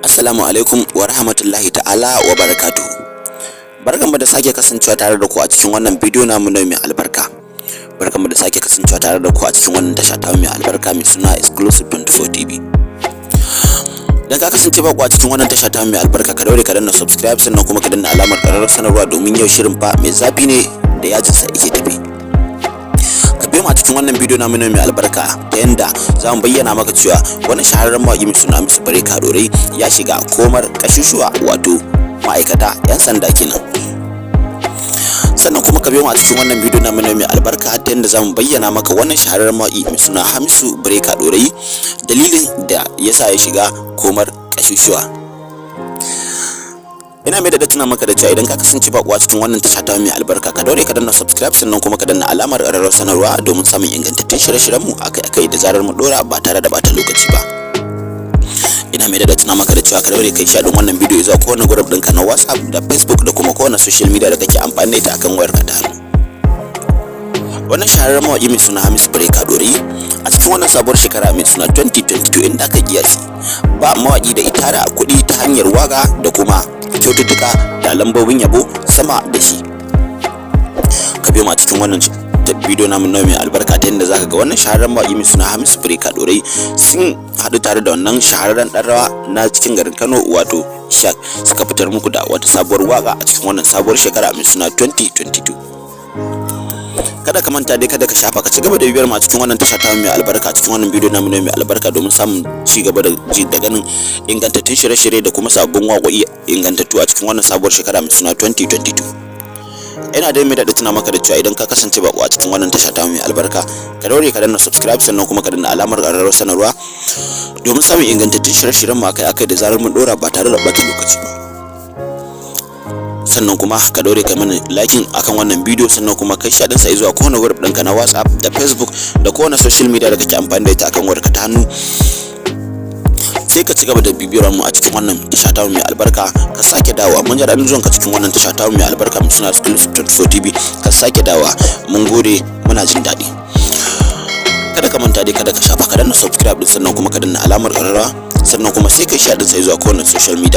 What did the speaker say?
Assalamu alaikum wa rahmatullahi ta'ala wa barakatuhu. Barkanmu da sake kasancewa tare da ku a cikin wannan bidiyo namu na mai albarka. Barkanmu da sake kasancewa tare da ku a cikin wannan tasha ta mai albarka mai suna Exclusive 24 TV. Idan ka kasance bako a cikin wannan tasha ta mai albarka, ka daure ka danna subscribe, sannan kuma ka danna alamar ƙararrawar sanarwa, domin yau shirin fa mai zafi ne da yajinsa yake tafi. Ka biyo mu a cikin wannan bidiyo namu mai albarka ta yanda za mu bayyana maka cewa wani shahararren mawaƙi mai suna Hamisu Breaker Ɗorayi ya shiga komar kashushuwa, wato ma'aikata 'yan sanda kenan. Sannan kuma ka biyo mu a cikin wannan bidiyo namu mai albarka ta yanda za mu bayyana maka wannan shahararren mawaƙi mai suna Hamisu Breaker Ɗorayi, dalilin da yasa ya shiga komar kashushuwa. Ina mai da tuna maka da cewa idan ka kasance bako a cikin wannan tasha ta mai albarka, ka daure ka danna subscribe, sannan kuma ka danna alamar ƙararrawar sanarwa domin samun ingantattun shirye-shiryen mu akai-akai da zarar mu dora ba tare da bata lokaci ba. Ina mai da tuna maka da cewa ka daure kai share din wannan bidiyo zuwa kowane group ɗinka na WhatsApp da Facebook da kuma kowane social media da kake amfani da ita akan wayarka ta hannu. Wannan shahararren mawaƙi mai suna Hamisu Breaker Ɗorayi, a cikin wannan sabuwar shekara mai suna 2022, inda aka kiyasi ba mawaƙi da ya tara kuɗi ta hanyar waka da kuma kyaututtuka da lambobin yabo sama da shi. Ka biyo mu a cikin wannan bidiyo namu na mai albarka ta yadda zaka ga wannan shahararren mawaƙi mai suna Hamisu Breaker Ɗorayi sun haɗu tare da wannan shahararren ɗan rawa na cikin garin Kano, wato Ishaq, suka fitar muku da wata sabuwar waka a cikin wannan sabuwar shekara mai suna 2022. Kada ka manta dai, kada ka shafa, ka ci gaba da bibiyar mu a cikin wannan tasha ta mai albarka, cikin wannan bidiyo namu mai albarka, domin samun ci gaba da ji da ganin ingantattun shirye-shirye da kuma sabbin waƙoƙi ingantattu a cikin wannan sabuwar shekara mai suna 2022. Ina dai mai daɗa tuna maka da cewa idan ka kasance bako a cikin wannan tasha ta mai albarka, ka daure ka danna subscribe, sannan kuma ka danna alamar ƙararrawar sanarwa domin samun ingantattun shirye-shiryen mu akai-akai da zarar mun ɗora ba tare da ɓata lokaci ba. Sannan kuma ka daure kai mana liking akan wannan bidiyo, sannan kuma kai share sa zuwa kowane group ɗinka na WhatsApp da Facebook da kowane social media da kake amfani da ita akan wayarka ta hannu. Sai ka ci gaba da bibiyar mu a cikin wannan tasha ta mai albarka. Ka sake dawowa, mun ji daɗin zuwanka cikin wannan tasha ta mai albarka mai suna Exclusive 24 TV. Ka sake dawowa, mun gode, muna jin daɗi. Kada ka manta dai, kada ka shafa, ka danna subscribe din, sannan kuma ka danna alamar ƙararrawa, sannan kuma sai kai share din sa zuwa kowane social media.